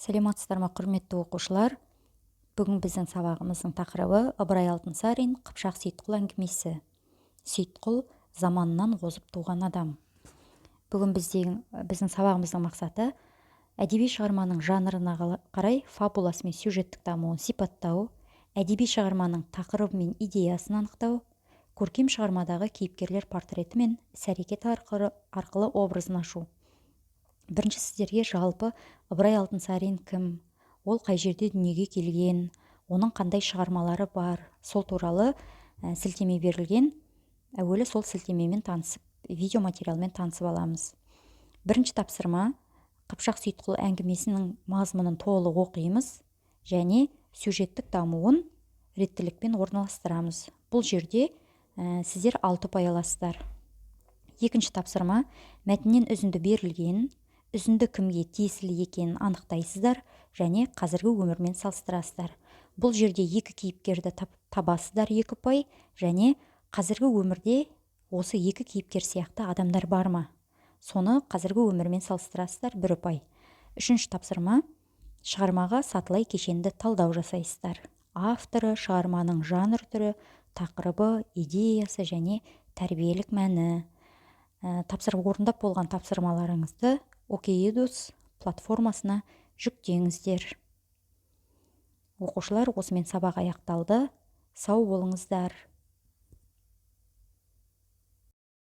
Саламатсыздар ма, құрметті оқушылар! Бүгін біздің сабағымыздың тақырыбы: Ыбырай Алтынсарин «Қыпшақ Сейітқұл» әңгімесі. Сейітқұл – заманынан озып туған адам. Бүгін біздің сабағымыздың мақсаты: әдеби шығарманың жанрына қарай фабуласы мен сюжеттік дамуын сипаттау, әдеби шығарманың тақырыбы мен идеясын анықтау, көркем шығармадағы кейіпкерлер портреті мен іс-әрекет арқылы образын ашу. Бірінші сіздерге жалпы Ыбырай Алтынсарин кім, ол қай жерде дүниеге келген, оның қандай шығармалары бар, сол туралы сілтеме берілген. Әуелі сол сілтемемен танысып, видеоматериалмен танысып аламыз. Бірінші тапсырма: «Қыпшақ Сейітқұл» әңгімесінің мазмұнын толық оқимыз және сюжеттік дамуын реттілікпен орналастырамыз. Бұл жерде сіздер 6 ұпай аласыздар. Екінші тапсырма: мәтіннен үзінді берілген, үзінді кімге тиесілі екенін анықтайсыздар және қазіргі өмірмен салыстырасыздар. Бұл жерде екі кейіпкерді табасыздар, 2 ұпай, және қазіргі өмірде осы екі кейіпкер сияқты адамдар бар ма, соны қазіргі өмірмен салыстырасыздар, 1 ұпай. Үшінші тапсырма: шығармаға сатылай кешенді талдау жасайсыздар: авторы, шығарманың жанр түрі, тақырыбы, идеясы және тәрбиелік мәні. Тапсырып, орындап болған тапсырмаларыңызды OKEDUS платформасына жүктеңіздер. Оқушылар, осымен сабақ аяқталды. Сау болыңыздар.